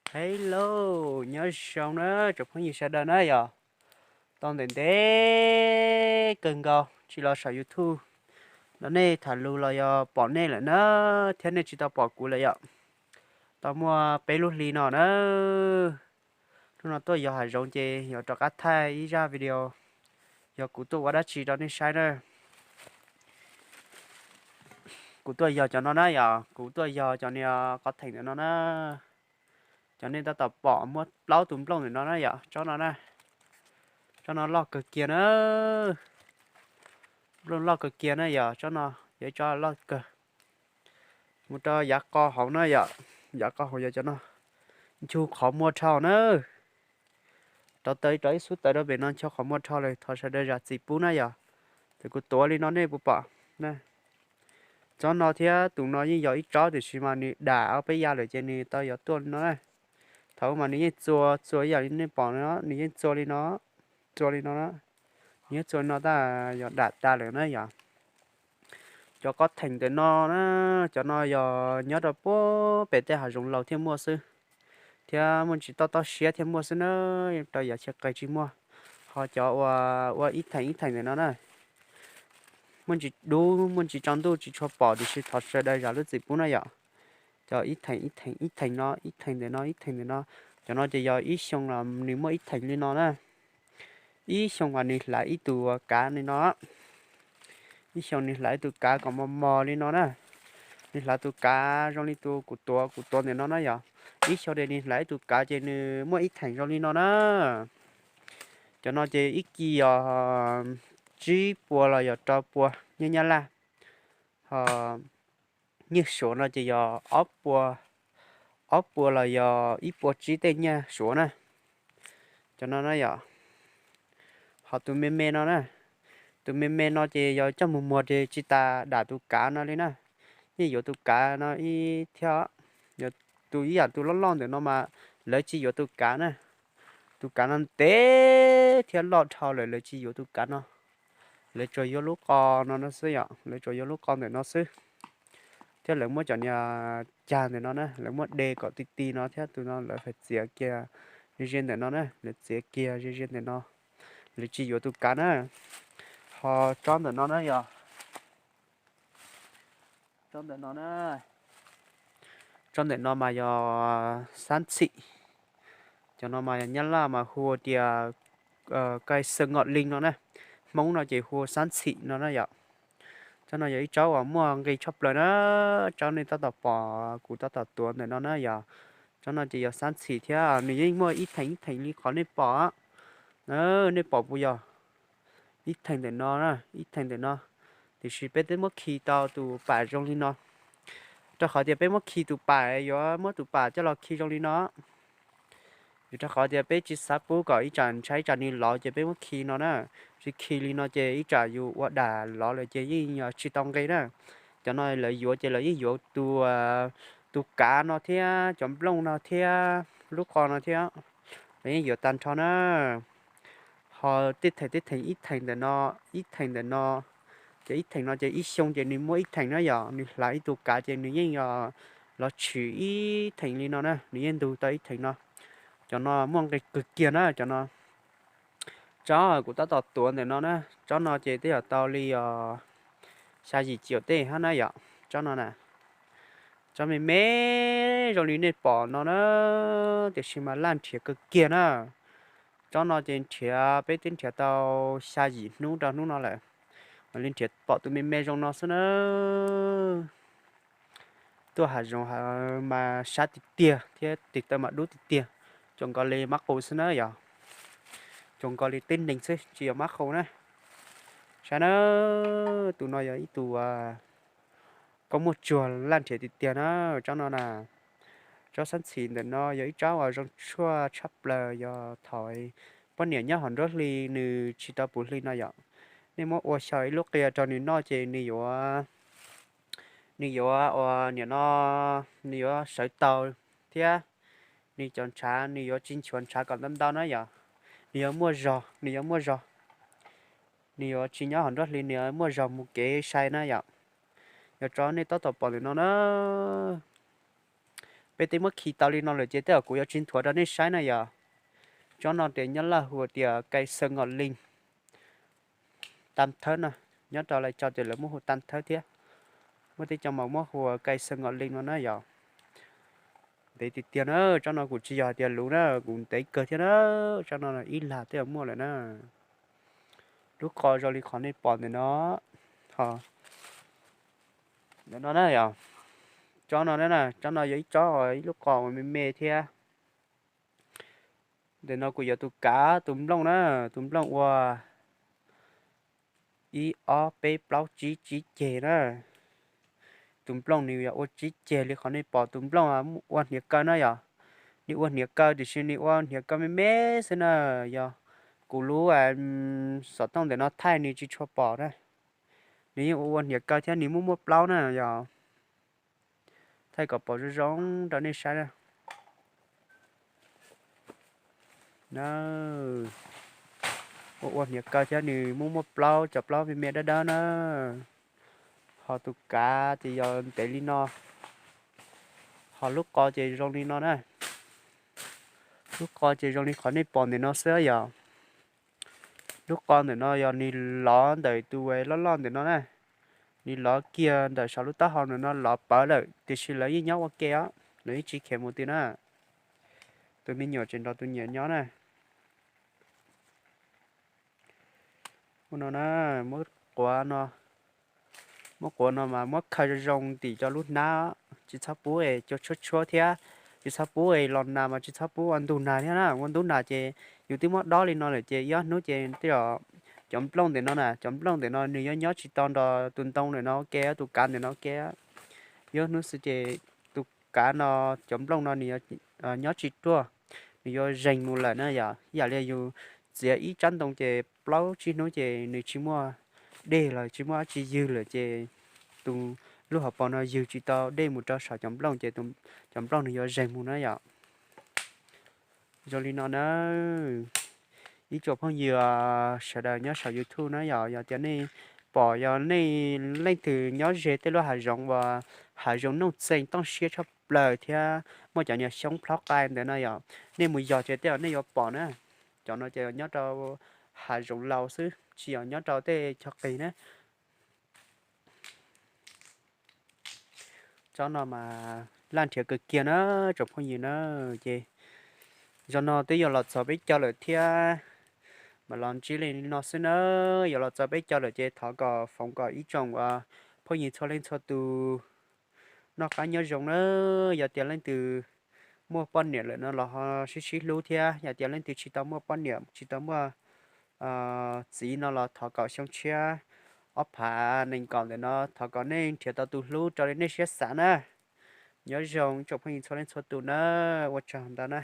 Hello, nyob zoo na tsoom phooj ywg sawv daws na yom. Tau ntev ntev kawg nkaus tsis los saum YouTube nrog nej tham lus los yog pom nej lawm na, thiab nej tsis tau pom kuv lawm yom. Tau muaj peb lub hli no na. Hnub no tuaj yos hav zoov ces yog rov qab thaij ib zaj video, yog kuv tuaj ua dab tsi rau nej saib na. Kuv tuaj yos cov no na yom, kuv tuaj yos cov niag qhov theem ntawm no na. Cov nej tab tom pom muaj plaub tus nplooj ntawm no na yom, tsob no na. Tsob no loj kawg kiag na. Nplooj loj kawg kiag na yom, tsob no yog ib tsob loj kawg. Mus rau yav qo hauv na yom, yav qo hauv yog cov no, nchu qhov muag dhau na. Rauv taws rau ib xub taws rau pem no nchu qhov muag dhau lawm, thov sawv daws zam txim pub na yom. Ces kuv tuav li no nej puas pom na. Tsob no thiab tus no yeej yog ib tsob tiam sis mas nws dam ob peb yav lawm ces nws tau yos tuaj li no na. Thaum ub mas nws yeej txua txua ib yam li nej pom no, nws yeej txua li no, txua li no na. Nws yeej txua li no tab yog dam tas lawm na yom. Cov qhov theem ntawm no na, cov no yog nyob rau puag pem tej hav zoov laus thiaj muaj xwb, thiab muaj ntsis toj toj siab thiaj muaj xwb na, rau yav chaw qis tsis muaj. Ho cov uas ua ib theem ib theem ntawm no na, muaj ntsis dub muaj ntsis tsaus ntuj tsis tshua pom tiam sis thov sawv daws zam lub txim pub na yom. Cov ib theem ib theem ib theem no, ib theem ntawm no, ib theem ntawm no, cov no ces yog ib xyoo los nws muaj ib theem li no na. Ib xyoo mas nws hlais ib tus kav li no. Ib xyoo nws hlais ib tus kav kom mos mos li no na. Nws hlais tus kav zoo li tus kuv tuav, kuv tuav ntawm no na yom. Ib xyoo ces nws hlais ib tus kav ces nws muaj ib theem zoo li no na. Cov no ces ib kis yog tsib puas los yog rau puas nyiaj Nyab Laj. Ho nyiaj Suav no ces yog ob puas, ob puas los yog ib puas tsib tej nyiaj Suav na. Cov no na yom. Ho tus me me no na, tus me me no ces yog coj mus muag ces tsis tas dam tus kav no li na. Yeej yuav tus kav no ib thiab. Yog tus ib yam tus loj loj ntawm no mas lawv tsis yuav tus kav na. Tus kav no ntev thiab loj dhau lawm lawv tsis yuav tus kav no. Lawv tsuas yuav lub qo no no xwb yom, lawv tsuas yuav lub qo ntawm no xwb. Thiab lawv muab cov niag cag ntawm no na, lawv muab de kom ti ti no thiab, tus no lawv fais txiav kiag ze ze ntawm no na, lawv txiav kiag ze ze ntawm no. Lawv tsis yuav tus kav na. Ho tsob ntawm no na yog, tsob ntawm no na, tsob ntawm no mas yog xab ntxhim. Cov no mas yog Nyab Laj mas hu tias kai xees ngọt linh no na. Hmoob no ces hu xab ntxhim no na yom. Tsob no yog ib tsob uas muaj nqis tshaj plaws na. Tsob nej tab tom pom kuv tab tom tuav ntawm no na yom. Tsob no ces yog xab ntxhim thiab nws yeej muaj ib theem ib theem li qhov nej pom. Nej pom puas yog? Ib theem ntawm no na, ib theem ntawm no. Tiam sis peb twb muab khi tau tus pam zoo li no, rau qhov tias peb muab khi tus pam, yuav muab tus pam coj los khi zoo li no. Vim rau qhov tias peb tsis xav pub kom ib tsam ntshai ib tsam nws lov ces peb muab khi no na. Tsis khi li no ces ib tsam yus ua dam lov lawm ces yeej tsis tau nqe na. Cov no lawv yuav ces lawv yeej yuav tus, tus kav no thiab cov nplooj no thiab lub qo no thiab, lawv yeej yuav tag nrho na. Ho tej theem tej theem ib theem ntawm no, ib theem ntawm no, ces ib theem no ces ib xyoo ces nws muaj ib theem na yom, nws hlais ib tug kav ces nws yeej los tshwm ib theem li no na, nws yeej ntug tau ib theem no. Cov no muaj nqis kawg kiag na cov no. Tsob kuv tab tom tuav ntawm no na, tsob no ces twb yog tau li os xya yim caum tej hab na yom. Tsob no na, tsob me me zoo li nej pom no na, tiam sis mas laj nrhiav kawg kiag na. Tsob no ces nrhiav, peb twb nrhiav tau xya yim hnub rau hnub no lawm, mam li nrhiav pom tus me me zoo no xwb na. Tuaj hav zoov mas sab tiag tiag thiab tes taw mas dub tiag tiag, cuag nkaus li mab qus xwb na yom. Cuag nkaus li tib neeg xwb tsis yog mab qus na. Saib na, tus no yog ib tug koj muaj tsuag laj nrhiav tiag tiag na, tsob no na. Tsob xab ntxhim ntawm no yog ib tsob uas zoo tshuaj tshaj plaws, yog thaum poj niam nyob hauv nruab hli nws tsis tau puv hli no yom, nej muab ua xyaw ib lub qia rau nws noj ces nws yuav, nws yuav ua niam no, nws yuav sawv tau thiab nws cov ntshav nws yuav tsis nchuav ntshav kom ntau ntau na yom. Nws yuav muaj zog, nws yuav muaj zog, nws yuav tsis nyob hauv nruab hli, nws yuav muaj zog mus kev sai na yom. Yog tsob nej tab tom pom ntawm no na, Peb twb muab khi tau li no lawm ces tej zaum kuv yuav tsis nthuav rau nej saib na yom. Tsob no ces nyob Laj hu tias kais xaw ngos li tam thawb no, nyob rau Lais Tso ces lawv muab hu tam thawb thiab. Muaj tej cov mas muab hu kais xaw ngos li no na yom. Ntev tiag tiag na, tsob no kuv tsis yog hais tias luv na, kuv ntev kawg thiab na. Tsob no ib lag twb muaj lawm na. Lub qo zoo li qhov nej pom ntawm no, ho ntawm no na yom. Tsob no na, tsob no yog ib tsob ib lub qo uas me me thiab. Ntawm no kuv yuav tus kav tus nplooj na, tus nplooj ua ib ob peb plaub tsib tsib ceg na. Tus nplooj nws yog ua tsib ceg li qhov nej pom, tus nplooj ua hniav kaw na yom. Nws ua hniav kaw tiam sis nws ua hniav kaw me me xwb na. Yog kuv lub xov tooj ntawm no thaij nws tsis tshua pom na. Nws yeej ua ua hniav kaw thiab nws muaj muaj plaub na yom. Thaij kom pom zoo zoo rau nej saib na. Ua ua hniav kaw thiab nws muaj muaj plaub, cov plaub me me dawb dawb na. Ho tus kav ces yog ntev li no. Ho lub qo ces zoo li no na. Lub qo ces zoo li qhov nej pom ntawm no xwb yom. Lub qo ntawm no yog nws lov ntawm tus loj loj ntawm no na. Nws lov kiag ntawm saum lub taub hau ntawm no lov pawv lawm tiam sis lawv yeej nyob ua ke os, lawv yeej tsis khiav mus twg na. Tus me nyuam tseem nrog tus niam nyob na. Ua no na, muab quav no, muab quav no mas muab khaws zoo zoo tim cov lub hnab, tsis txhob pub es cua tshuab tshuab thiab, tsis txhob pub es los nag mas tsis txhob pub ua ntug nag thiab na. Ua ntub nag ces yus twb muab dob li no lawm ces ib ob hnub ces tej zaum cov nplooj ntawm no na, cov nplooj ntawm no nws yuav nyob tsis tau nrog tus ntoo ntawm no ua ke, tus kav ntawm no ua ke. Ib ob hnub xwb ces tus kav no, cov nplooj no nws nyob tsis ruaj, nws yuav zeeg mus lawm na yom. Ib yam li yus txiav ib tsab ntoo ces plaub tsib hnub ces nws tsis muaj dej lawm, tsis muaj dab tsi ywg lawm ces tus lub hauv paus no ywg tsis tau dej mus rau saum cov nplooj ces cov nplooj nws yuav zeeg mus na yom. Zoo li no na, ib tsoom phooj ywg sawv daws nyob saum YouTube na yom, yog tias nej pom, yog nej leej twg nyob ze tej lub hav zoov uas hav zoov nooj txeeg tooj siab tshaj plaws thiab muaj cov niag xyoob plhob qai ntawd no yom, nej mus yog ces tej zaum nej yuav pom na. Cov no ces nyob rau hav zoov laus xwb, tsis yog nyob rau tej chaw qis na. Tsob no mas laj nrhiav kawg kiag na tsoom phooj ywg na. Ces zaum no twb yuav los txog peb caug lawm thiab, mam los ntsib li no xwb na. Yuav los txog peb caug lawm ces thov kom foom kom ib tsoom phooj ywg txhua leej txhua tus noj qab nyob zoo na. Yog tias leej twg muaj poj niam lawm no los ho sib sib hlub thiab, yog tias leej twg tsis tau muaj poj niam tsis tau muaj txiv no los thov kom xyoo tshiab ob phav nees nkaum ntawm no thov kom nej nrhiav tau tus hlub raws li nej siab xav na. Nyob zoo tsoom phooj ywg txhua leej txhua tus na, ua tsaug ntau na.